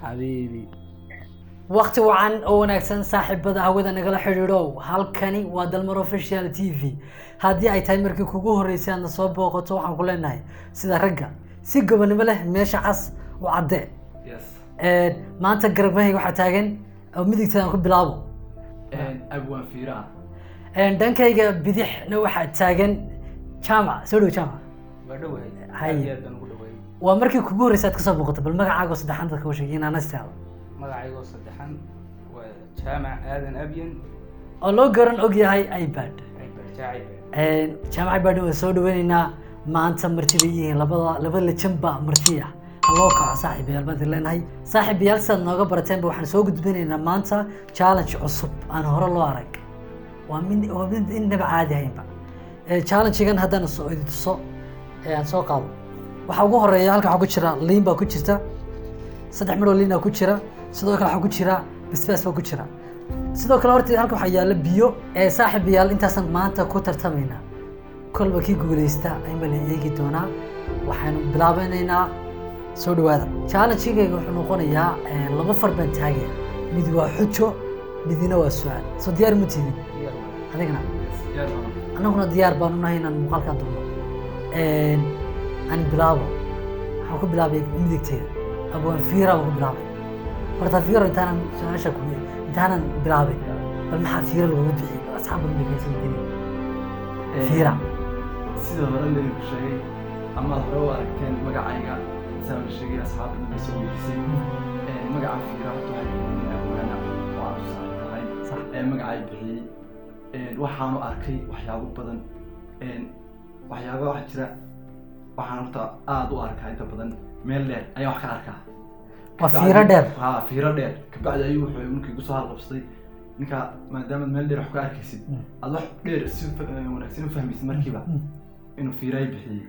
Xabiibi. Waqti wacan oo wanaagsan, saaxiibada hawada nagala xidhiidho. Halkani waa Dalmar Official TV. Haddii ay tahay markii kugu horreysay aadna soo booqato, waxaan ku leenahay sida ragga si gobonimo leh meesha cas u caddee. Yes. Maanta garabahayga waxaa taagan oo midigta aan ku bilaabo. Abwaan Fiiraha. Dhankayga bidixna waxaa taagan Jaamac. Soo dhow, Jaamac. Waa dhowahay. Hay. Aad iyo aad baan ugu dhowahay. Waa markii kugu horreysay aad kasoo booqato. Bal magacaaga oo saddexan dadka u sheeg iyo naanastaada. Magacaygoo saddexan waa Jaamac Aadan Abyan. Oo loo garan og yahay iPad. iPad, Jaamac iPad. Jaamac iPad waan soo dhaweyneynaa. Maanta marti bay yihiin labada laba lejanba marti ah. Ha loo kaco, saaxiibayaal, baan idin leenahay. Saaxiibayaal, sidaad nooga barateenba, waxaan soo gudbinaynaa maanta challenge cusub aan hore loo arag. Waa mid innaba caadi ahaynba. Challenge-gan haddaan soo idin tuso ee aan soo qaado, waxaa ugu horeeya halkan waxaa ku jira liin baa ku jirta, saddex midhoo liin aa ku jira. Sidoo kale waxaa ku jira basbaas baa ku jira. Sidoo kale horta halkan waxaa yaalla biyo. Ee saaxiibayaal, intaasaan maanta ku tartamaynaa. Kolba kii guuleysta ayuunbaa la eegi doonaa. Waxaanu bilaabanaynaa. Soo dhawaada. Challenge-gayga wuxuu noqonayaa laba far baan taagaya. Mid waa xujo, midina waa su-aal. Soo diyaar ma tidin? Diyaar waa. Adigana? Diyaar baan. Annaguna diyaar baanu nahay inaan muuqaalkaa duubno. Aan bilaabo. Waxaan ku bilaabay midigtayda, Abwaan Fiira baan ku bilaabay. Horta Fiiro, intaanan su-aasha ku intaanan bilaabin, bal maxaa Fiira lagugu bixiyey? Bal asxaab badan bay kaga weydiinaya Fiira. Sida hore laydinku sheegay ama aad hore u aragteen magacayga, saan la sheegay, asxaab badan bay soo weydiisay magaca Fiira. Horta waxay bixiyeen abwaana oo aan u saaxiib ahay. Sax. Magacay bixiyey waxaanu arkay waxyaabo badan. Waxyaaba waxaa jira, waxaan horta aada u arkaa inta badan meel dheer ayaan wax ka arkaa. Waa fiiro dheer. Ha, fiiro dheer. Kabacdi ayuu wuxuu ninkii igu soo halqabsaday, ninka maadaama meel dheer wax ka arkaysid, aad wax dheer si wanaagsan u fahmaysid markiiba, inuu fiiray bixiyey.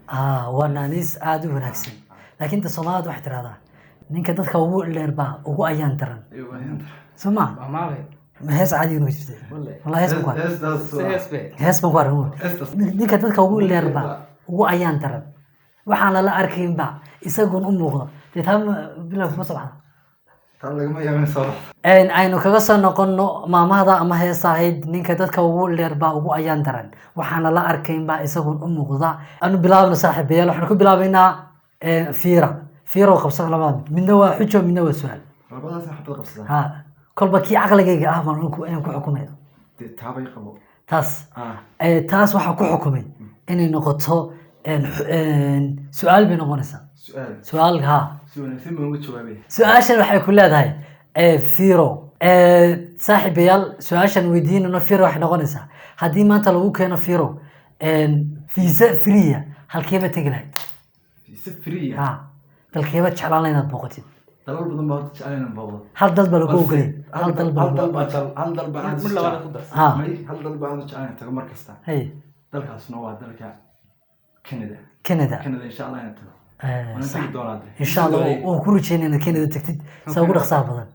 Ah, waa naaniis aada u wanaagsan, laakiin ta Soomaalida waxay tirahdaa ninka dadka ugu dheer baa ugu ayaan daran. Soo ma? Waa maale. Ma hees caadi inuu jirtay? Walle. Wallahi hees baan ku arkay. Heestaas. Se hees be. Hees baan ku arkay. Heestaas. Ninka dadka ugu dheer baa ugu ayaan daran, waxaan lala arkaynba isagun u muuqda. Dee taa bilow kuma soo baxda. Taa lagama yaabin soo baxda. Aynu kaga soo noqono maamahda ama heesta ahayd ninka dadka ugu dheer baa ugu ayaan daran, waxaan lala arkaynba isagun u muuqda. Aanu bilaabno, saaxiibayaal. Waxaan ku bilaabaynaa Fiira. Fiira oo qabsada labada mid: midna waa xujo, midna waa su-aal. Labadaas xabad qabsadaa. Ha, kolba kii caqligayga ah baan ayaan ku xukumaya. Dee taabay qabo. Taas. Ah. Taas waxaa ku xukumay inay noqoto su-aal bay noqonaysaa. Su-aal. Su-aal, ha. Si wanaagsan baan uga jawaabay. Su-aashan waxay ku leedahay Firo. Saaxiibayaal, su-aashan weydiinano Firo waxay noqonaysaa: haddii maanta lagu keeno, Firo, visa free ah, halkeeba tegi lahayd? Si free Ha, dalkeeba jeclaan lahayd inaad booqatid? Dalal badan baa horta jecel inaan booqdo. Hal dal baa lagu ogolay, hal dal baa hal lagu dal baa jecel, hal dal baa aad u Mid labaad jecel. ku darsan. Ha. May, hal dal baa aad u jecel inaan tago mar kasta. Hay. Dalkaasna waa dalka Canada. Canada. Canada, insha Allah, inaan tago. Waan tagi doonaa dee. Insha Allah, waan ku rajeynaya inaad Canada tagtid saa ugu dhaqsaha badan.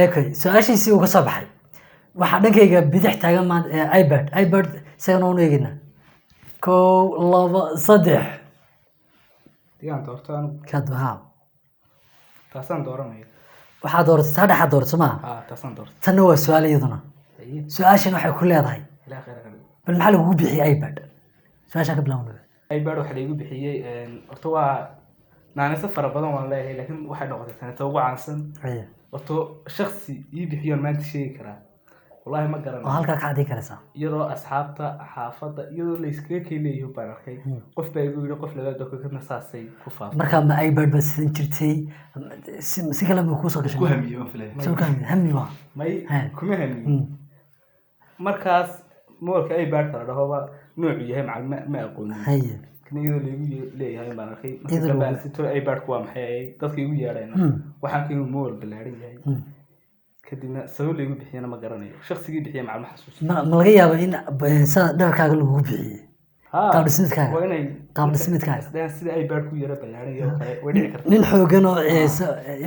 Okay, su-aashiisii uu ka soo baxay. Waxaa dhankayga bidix taagan maanta iPad. iPad isagana waanu eegaynaa. Kow, laba, saddex. Digaan doorto anigu. Kaad, ha. Taasaan dooranaya. Waxaa dooratay taa dhexaad dooratay, soo maha? Ha, taasaan doortay. Tanna waa su-aal iyaduna. Haye. Su-aashan waxay ku leedahay: Ilaa khayr ka dhigo. Bal maxaa lagugu bixiyey iPad? Su-aashaan ka bilaabno. iPad waxaa laigu bixiyey, horta waa naaniso fara badan waan leeyahay, laakiin waxay noqotay tanita ugu caansan. Haye. Horta shaksi ii bixiyoon maanta sheegi karaa wallahi ma Oo garanayo. Halkaa ka cadday karaysaa. Iyadoo asxaabta xaafadda iyadoo la iskaga kay leeyahay baan arkay, qof baa igu yidhi, qof labaad baa kadna, saasay ku faaftay. Markaa ma iPad baad sidan jirtay? Si kale ma kuusoo gashay? Ku hamiyey baan filaya. Soo ka hami, hami waa. May. He. Kuma hamiyin. Markaas moolka iPad-ka la dhahoba noocu yahay macal ma aqoonin. Haye. Kan iyadoo laigu leeyahay baan arkay markii Iyadoo dambe lagu- aan si tolo iPad-ku waa maxay ay dadka igu yeedheen, waxaan ka inuu mool ballaaran yahay. Kadibna sabab laigu bixiyana ma garanayo, shaqsigii bixiya macal ma xasuusto. Ma laga yaaba in sida dharkaaga lagugu bixiyey? Ha. Qaab dhismeedkaaga. Waa inay Qaab dhismeedkaaga. Isdhahaan sida iPad-ku yara ballaaran yahay oo kale, way dhici kartaa. Nin xoogan oo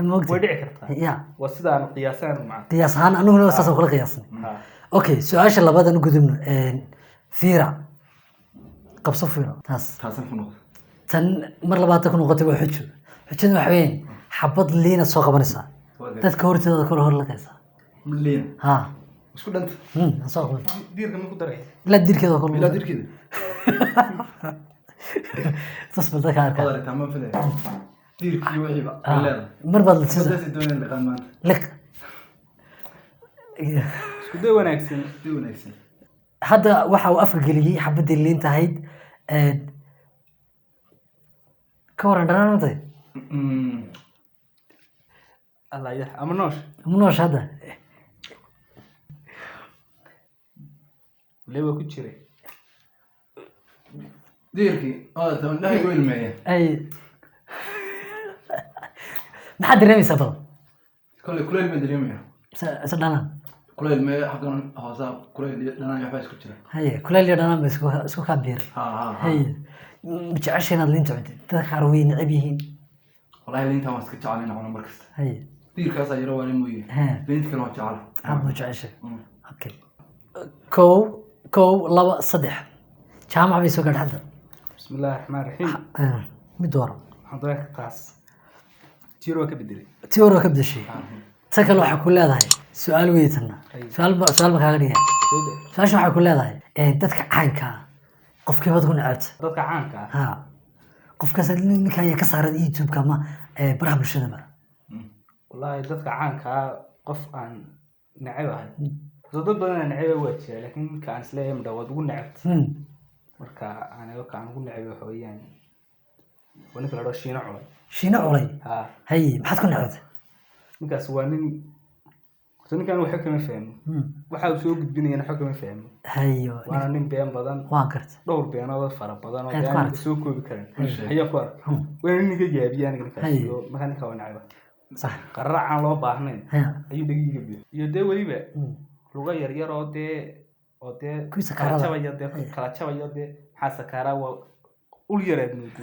maogta. Way dhici kartaa. Ya. Waa sidaan qiyaasaan macal. Qiyaas ahaan aniguna saasaan kula qiyaasnay. Ha. Okay, su-aasha labaad aan u gudubno. Fiira, qabso Fiira taas. Taasaan ku noqday. Tan mar labaad ku noqotay waa xujo. Xujada waxa weeyaan Xabad liinaad soo qabanaysaa, dadka hortooda kula hor liqaysaa. Liin? Ha. Isku dhanta? Aan soo qaban. Diirka ma ku daray? Ilaa diirkeeda kula. Ilaa dirkeeda. Tus bal dadka Waad arkaa. aragtaa, ma filaya diirkii wixiiba way leedahay. Mar baad sida Xabadaasay doonayaan liqaan maanta. Liq. Isku day wanaagsan. Si wanaagsan. Hadda waxa uu afka geliyey xabadii liinta ahayd. Ka waran, dhanaanatay? Allah yax, ama noosh. Ma noosha hadda? Lee waa ku jiray. Diirkii waad aragtaa, indhaha igu ilmeeya. Ay, maxaad dareemaysaa bal? Kolley kuleyl baan dareemaya. Ise dhanaan? Kuleyl mee, xaggan hoosaa kuleyl iyo dhanaan iyo waxbaa isku jira. Haye, kuleyl iyo dhanaan ba isku kaa biiray. Ha ha ha. Haye, ma jecesha inaad liinta cuntid? Dadka qaar way neceb yihiin. Wallahi liintan waan iska jecel inaan cuno mar kasta. Haye. Diirkaasaa yaro waani mooye. Liinta kale waan jecelahay. Aad buu jeceshay. Okay, kow, kow, laba, saddex, jaamac bay soo gaadhay hadda. Bismi illaahi raxmaan raxiim. Mid dooro. Waxaan doonaya taas, tiir waa ka bedelay. Tii hore waa ka bedeshay, ta kale waxaa ku leedahay su-aal wey tanna. Su-aal ba kaaga dhigaya. Soo de. Su-aasha waxaa ku leedahay dadka caanka ah qofkiibaad ku necebta? Dadka caanka ah? Ha, qofkaas ninka ayaa ka saaran YouTube-ka ama baraha bulshadaba. Wallaahi dadka caanka ah qof aan neceb ahay, dad badan aan neceb waa jira, laakiin ninka aan isleeyahay madha waad ugu necebta. Marka aniga ka aan ugu necebay waxa weeyaan waa ninka la dhaho Shiino Culay. Shiino Culay? Ha. Haye, maxaad ku necebta? Ninkaas waa nin, horta ninkan waxba kama fahmo. Waxa uu soo gudbinayana waxba kama fahmo. Hayo. Waana nin been badan. Waan garta. Dhowr beenood oo fara badan oo Ayaad ku dee aan aragtay? soo koobi karin ayaan ku arkay. Waana nin iga yaabiya aniga ninkaas. Haye. Marka ninka waa necba. Qaraac aan loo baahnayn ayuu dhagiga buux iyo dee weliba luga yar yar oo dee Kuwii kala sakaarada. jabaya dee, kala jabaya dee, maxaa sakaaraa, waa ul yaraad moodo.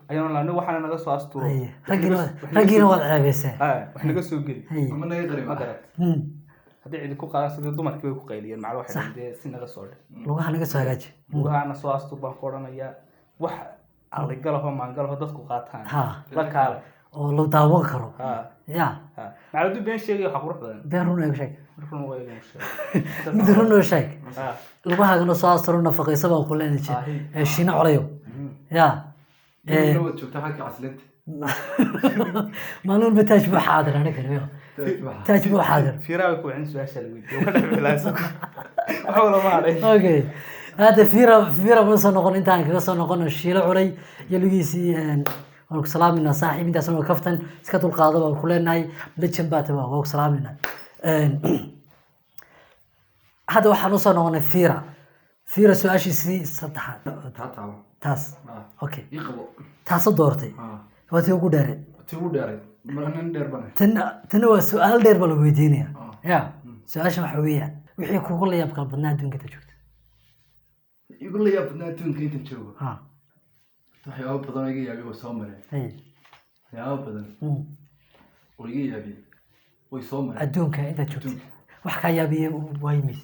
Ayaan laabnay, waxaana naga soo asturo. Haye, raggiina waad ceebayseen. Wax naga soo geli. Ama naga Ma qariba. garat? Haddii cidi ku qaadan sidii dumarkii way ku qayliyeen, maclo waxay dhaheen dee si naga soo dhe. Lugaha naga soo hagaaji. Lugahana soo astur baan ku odhanayaa, wax caqligalaho maangalaho dadku qaataan la kaale. Oo la daawan karo. Ha. Ya. Ha, maclo hadduu been sheegaya waxaa qurux badan. Been run eeg sheeg. Run waa inuu sheego. Mid run oo sheeg. Ha. Lugahaagana soo asturo, nafaqaysa baan ku leenahay. Shiino Colayo ya. Diirna waad joogtaa xagga caslinta. Maalin walba taaj buu xaadir aniga yo. Taaj buu xaadir. Fiiraa way ku wicin, su-aasha la weydiiyo ka dhex bilaayso, wax wala ma hadhay. Okay, hadda Fiira ma soo noqon, intaan kaga soo noqono Shiilo Culay iyo lugihiisii. Waan ku salaaminaa saaxiib, intaas oo kaftan iska dulqaado baan ku leenahay, legend baa tahay, waan ku salaaminaa. Hadda waxaan usoo noqonay Fiira su-aashiisii saddexaad. Taa taabo. Taas? Ah. Okay. Ii qabo. Taaso doortay? Ah. Waa tii ugu dheereed. Tii ugu dheeray, mar nin dheer baan ahay. Tana waa su-aal dheer baa lagu weydiinaya. Ya, su-aasha waxa weeyaan wixii kugu la yaab kala badnaa adduunka inta joogta. Igu la yaab badnaa adduunka intan joogo? Ha. Waxyaabo badan oo iga yaabiyey way soo mareen. Waxyaabo badan oo iga yaabiyey way soo mareen. Adduunka intaad joogtay wax kaa yaabiye waa yimis?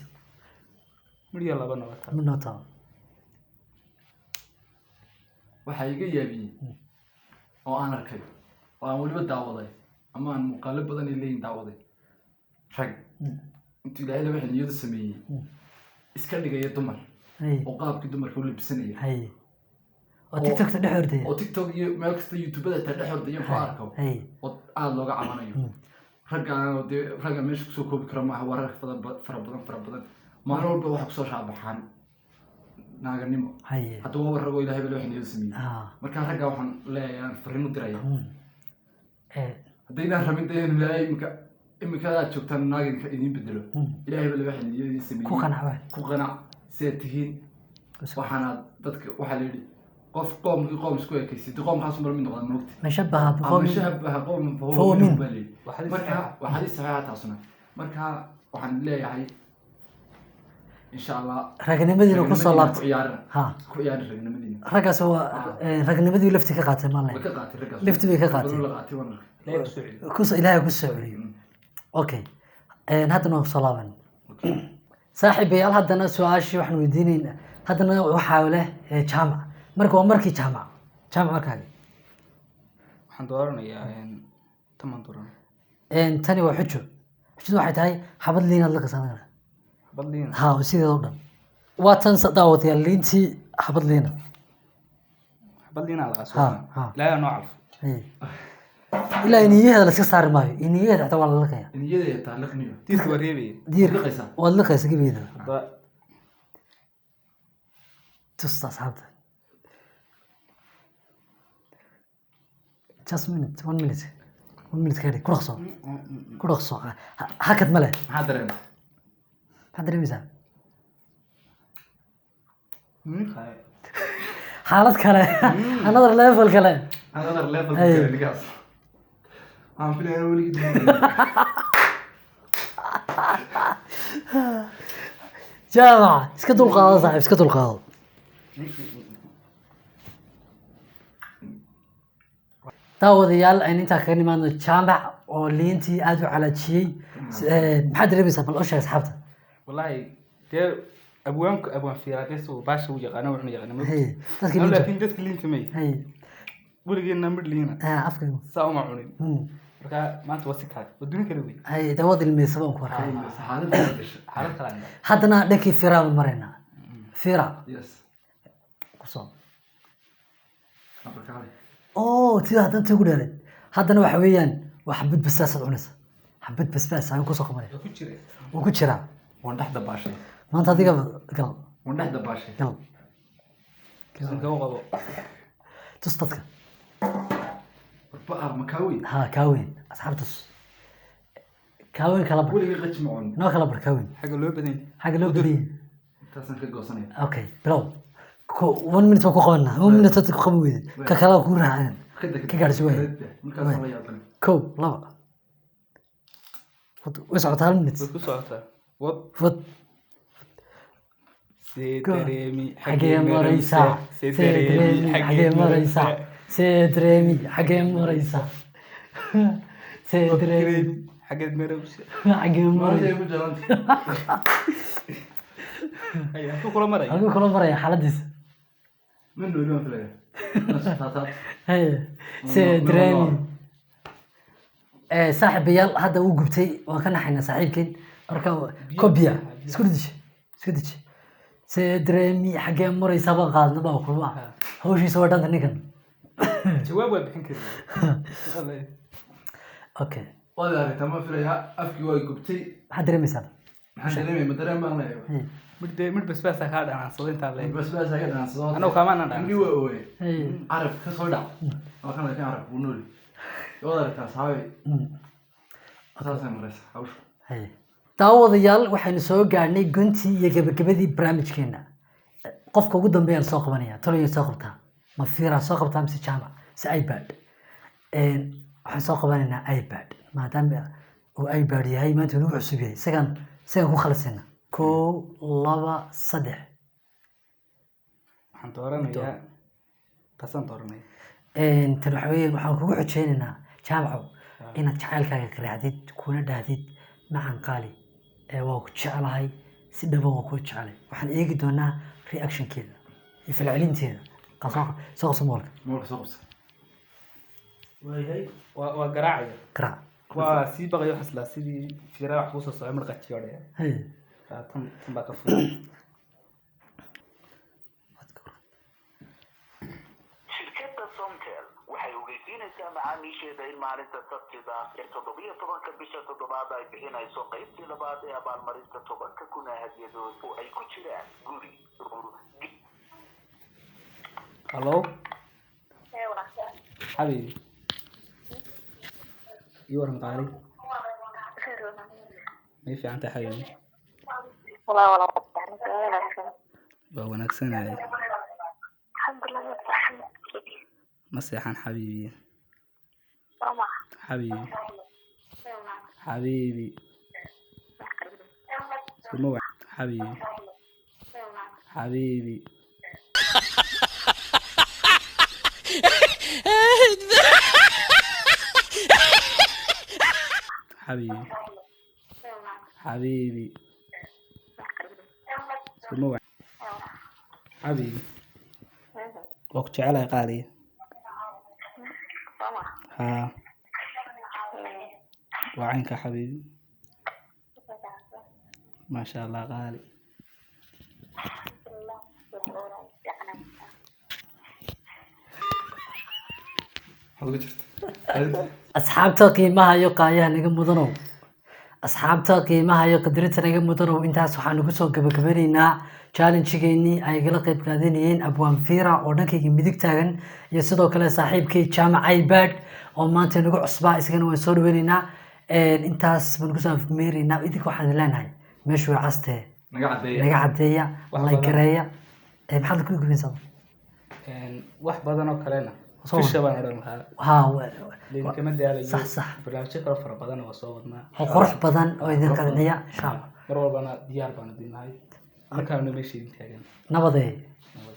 Midhiyo laba nabad. Mid noo taabo. Waxaa iga yaabiyey oo aan arkay oo aan weliba daawaday ama aan muuqaalo badan ay leeyihin daawaday, rag intuu Ilaahay laba xiliyadu sameeyey iska dhigaya dumar oo qaabkii dumarka u labisanaya. Haye, oo TikTokta dhex ordaya. Oo TikTok iyo meel kasta, YouTubada xitaa dhex ordaya ku arko oo aada looga cabanayo. Raggaan dee ragga meesha kusoo koobi kara maaha, waa rag fara badan fara badan, maalin walba waxaa kusoo shaabaxaan naaganimo. Hadda waaba ragoo Ilaahay ba laba xiliyadu sameeyey. Marka ragga waxaan leeyahay, aan fariin u diraya, haddaydaan rabin dee in Ilaahay imika aad joogtaan naaginka idiin bedelo, Ilaahay ba laba xiliyo idiin sameeyey. Ku qanac waay. Ku qanac sidaad tihiin. Waxaana dadka waxaa la yidhi qof qoomkii qoom isku ekaysay dee qoomkaas mar mid noqda, moogta. Man shabaha ama biqawmin shabaha qowman fahuwa fahuwa minhum. minhum baa la yidhi. Waa xadiis Marka saxiixa. waa xadiis saxiixa taasuna. Marka waxaan leeyahay insha Allah ragnimadiina kusoo ragnimadiina laabtay. Ku ciyaarina. Ha. Ku ciyaari ragnimadiina. Raggaas waa ragnimadii lafti ka qaatay maan Way leh. ka qaatay raggaas. Lifti bay ka qaateen. Badan la qaatay waan arkay. Ilaahay ku soo celiyo. Kus Ilaahay ku soo celiyo. Okay, haddana waan kusoo laaban saaxiibayaal. Haddana su-aashii waxaan weydiinaynaa haddana waxaa leh Jaamac. Marka waa markii Jaamac markaagi. Waxaan dooranayaa Taman dooranay. Tani waa xujo. Xujadu waxay tahay xabad liinaad la kasanana. Xabad liina. Ha, sideeda o dhan waa tan daawatayaal, liintii xabad liina. Xabad liina laga soo. Ha, ha. Ilaahay noo calfo. Hey. Ilaa iniyaheeda la iska saari maayo, iniyaheeda xitaa waa la liqaya. Niyada taaliqniyo. Diirka waa reebaya. Diirka Liqaysaa. Waad liqaysa gebigeeda. Hadda Tusta asxaabta. Just minute, one minute, one minute ka dhig. Ku dhaqso, ku dhaqso. Hakad ma leh. Maxaa dareema? Maxaad dareemaysaa? Kale. Xaalad kale, another level kale. Another level. Hey. Ninkaas waxaan filayaa inuu weligii dhiman. Jaamaca, iska dulqaado saaxiib, iska dulqaado. Daawadayaal, aynu intaa kaga nimaadno jaamac oo liintii aada u calaajiyey. Maxaad dareemaysaa? Bal u sheeg asxaabta. Wallaahi dee abwaanku abwaan fiiraaqis uu baasha u yaqaano, wuxuu yaqaano ma Hey, dadka liinta. Laakiin dadka liinta may Hey, weligeena midh liina ah, afka saa uma cunin. Marka maanta waa si kale, waa duni kale wey. Hay, daawad ilmeysaba aan ku arkay. Xaalad baa gashay. Xaalad kale aan Haddana dhankii firaa baan maraynaa. Fira. Yes. Kusoo. Abarkaale. Oo tii haddana tii ugu dheereed. Haddana waxa weeyaan waa xabad basbaasaad cunaysa, xabad basbaas ayaan kusoo qabanaya. Waa ku jira. Wuu ku jiraa. Waan dhex dabaashay. Maanta adiga gal. Waan dhex dabaashay. Gal. Sanka u qabo. Tus dadka. Ba makaawi. Ha, kaaweyn asxaabta tus, kaaweyn kala bar. Weligii qaji ma cunin. Noo kala bar kaaweyn. Xagga loo badan yahay. Xagga loo badan yahay. Intaasaan ka goosanaya. Okay, bilow. One minute baan ku qabanaa. One minute hadda ku qaban weyday, ka kale ku raacin ka gaadhsi waaya. Markaasaan la yaaban. Kow, laba. Way socotaa, hal minute. Way ku socotaa, wad. Wad. See Go. dareemi? Xagee maraysaa? See See dareemi? Xagee maraysaa? See dareemi? Xagee maraysaa? See dareemi? Xageed maraysaa? Xagee Maanta maraysaa? ay ku jaranta. Hay, halkuu kula maraya? Halkuu kula maraya xaaladiisa? Ma nooli baan filaya. Taataat. Haye, see dareemi? Saaxiibayaal, hadda wuu gubtay, waan ka naxaynaa saaxiibkeen. Marka kobiya isku deji, isku deji. See dareemi xagee maraysaa baan qaadna baa kulma hawshiisa waa dhanta ninkan. Jawaab waa bixin kari. Okay. Waad aragtaa ma filayaa, afkii waa gubtay. Maxaad dareemaysaa? Maxaan dareemaya? Ma dareen baan leeyahay. Haye. Midh dee, midh basbaasaa kaa dhanaansaday intaa leeg. Basbaas ka dhanansado. Anagu kaamaan dhan. Indhi waa ooye. Haye. Carab ka soo dhac waa kan, laakiin carab wuu nooli. Waad aragtaa saxaabi. Saasay maraysa hawshu. Haye. Daawadayaal, waxaynu soo gaadhnay guntii iyo gabagabadii barnaamijkeena. Qofka ugu dambeeyaan soo qabanaya, taloyin soo qabtaa, ma fiiraa soo qabtaa mise jaamac mise iPad? Waxaan soo qabanaynaa iPad, maadaama uu iPad yahay maanta uu nagu cusub yahay. Isagaan ku khalisayna. Kow, laba, saddex. Waxaan dooranayaa, taasaan dooranaya. Tan waxa weeyaan waxaan kugu xojeynaynaa, jaamacow, inaad jacaylkaaga qaraacdid kuna dhahdid macan qaali ee waa ku jeclahay, si dhaba waa kuu jecelay. Waxaan eegi doonaa reactionkeeda iyo falcelinteeda. Soo qabso moolka. Moolka soo qabsa. Waayahay, waa garaacaya. Qaraac. Waa sii baqayo xaslaa sidii fiiraa wax kuusoo socda midh qajiyo odhaya. Haye. Tan baa ka fudud. Shirkadda Somtel waxay ogeysiinaysaa macaamiisheeda in maalinta Sabtida ee 17-ka bisha toddobaad ay bixinayso qaybtii labaad ee abaalmarinta 10,000 ee hadyadood oo ay ku jiraan guri dhul. Hallo xabiibi, ii waran qaali? May fiican tahay xabiibi? Waa wanaagsanahay. Ma seexan xabiibi, xabiibi, xabiibi. Suma wa xabiibi, xabiibi. Xabiibi, xabiibi. Suma wa xabiibi, waa ku jecelahay qaaliya. Haa. Waa caynka xabiibi. Maasha Allah, qaali. Maxaad uga jirta? Asxaabta qiimaha iyo qaayaha naga mudanow, asxaabta qiimaha iyo qadarinta naga mudanow, intaas waxaanu kusoo gabagabanaynaa challenge-geenii ay gala qayb qaadanayeen Abwaan Fiira oo dhankayga midig taagan iyo sidoo kale saaxiibkay Jaamac iPad oo maanta nagu cusbaa, isagana waan soo dhaweynaynaa. Intaas baan kusoo afmeeraynaa. Idinka waxaan idin leenahay meeshu way castee. Naga caddeeya. Naga caddeeya. Wax like badan. Gareeya. Maxaad ku gubinaysaa? Wax badan oo kalena Soo fisha baan odhan lahaa. Haa. Linkama daalayo. Sax, sax. Barnaamijyo kale fara badan waa soo wadnaa. Oo qurux badan oo idin qanciya insha Allah. Mar walbana diyaar baan idin nahay, markaana meesha idin taagan. Nabadee. Nabad.